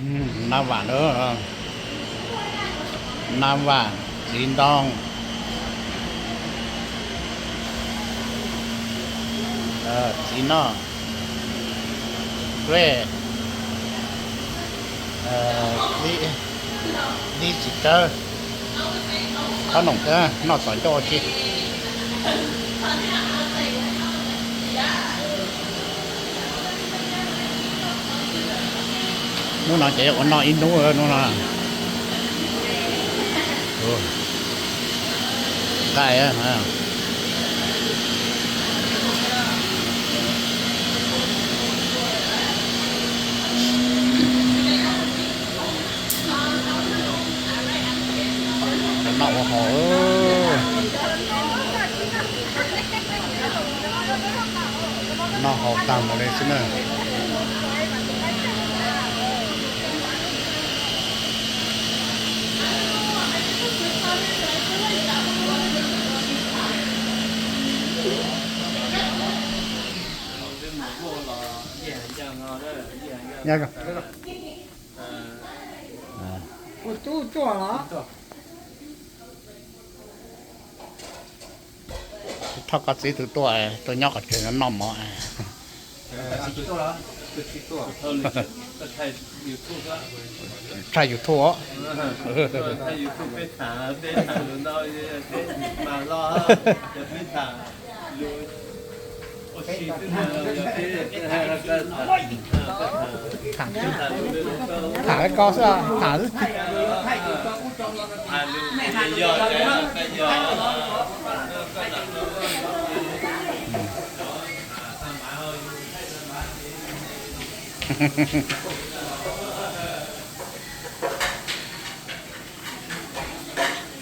Nav Vam, Nav Vam, Txiv Ntoo, Txiv Noj, Rej, Dib Txiv Tsawb, Khob Noom thiab Noj Txhom Ncauj ua si. Hnub no ces ua noj ib hnub hnub no. Nqaij. Noj ua haus, noj haus tag mus li xwb na. Thov koj txiv tus tuaj, tuaj nyob qhov tsev no noj mov. Tshaj YouTube os. Tham, tham ko xwb, tham xwb.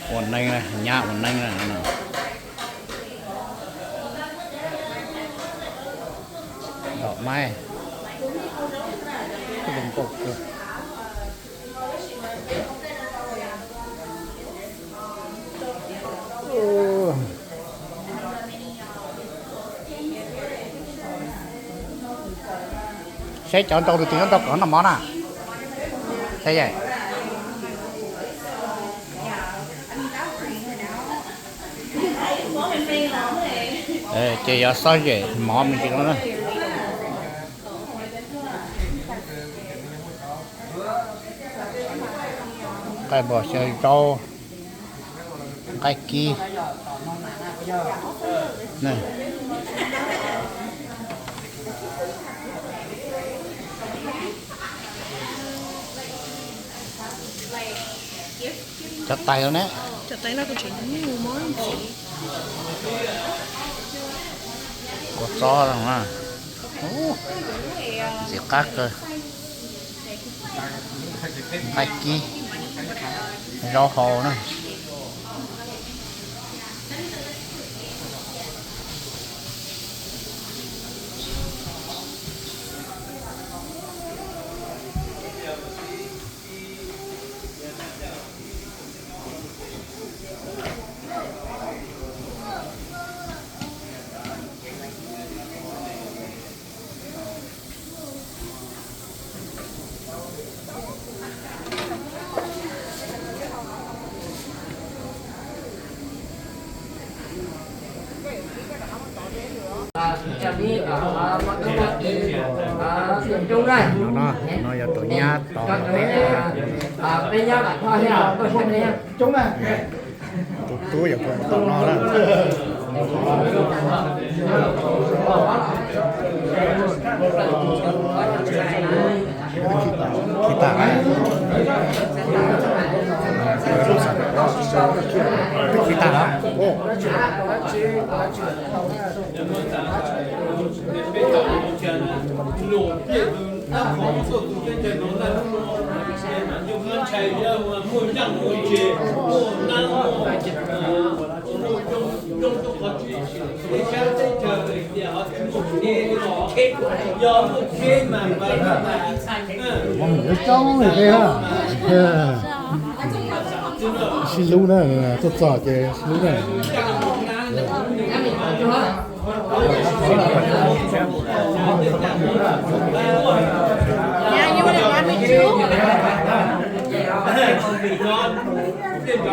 Ua neeb, nyab ua neeb na. Dom maib, zoo nkauj kawg. Seb cov nraug tus twg nyob rau kom noj mov na. Seb, ces yog xob zem mov me ntsis no na. Nqaij npua xyaw zaub, nqaij kib. Cov tais ne? Kua txob, ntxim qab kawg. Nqaij kib, zaub hau na. No, no yog tus nyab tos peb. Tus tub yog tus tom no na. Khi tas, khi tas lawm. Sib hlub na, tuaj txog ces sib hlub na.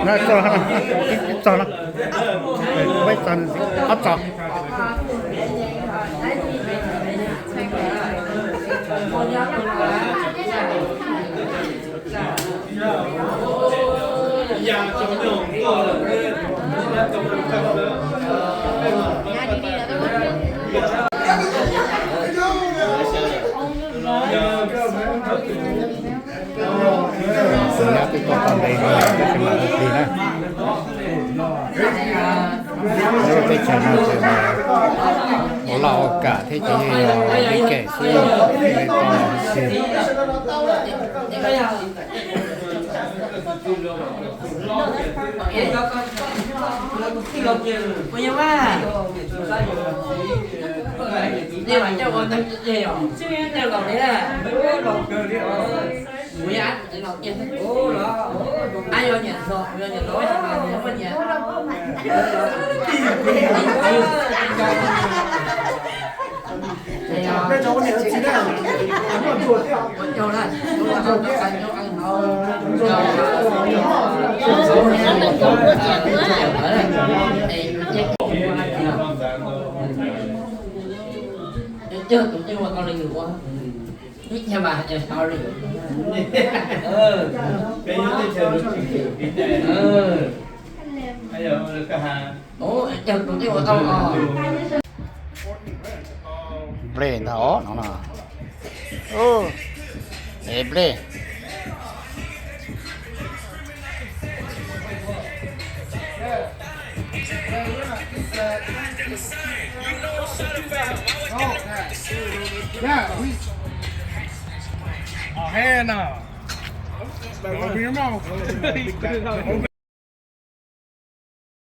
Ib txog no, peb txog, ob txog. Xov nyab twb tuaj tau ntev no, tab sis mam mus tig na. Nyob rau teb chaws no ces ua laj ua kam thiab ces yeej yog li kev xwb, tau los xwb. Nplej ntag os no. Nplej.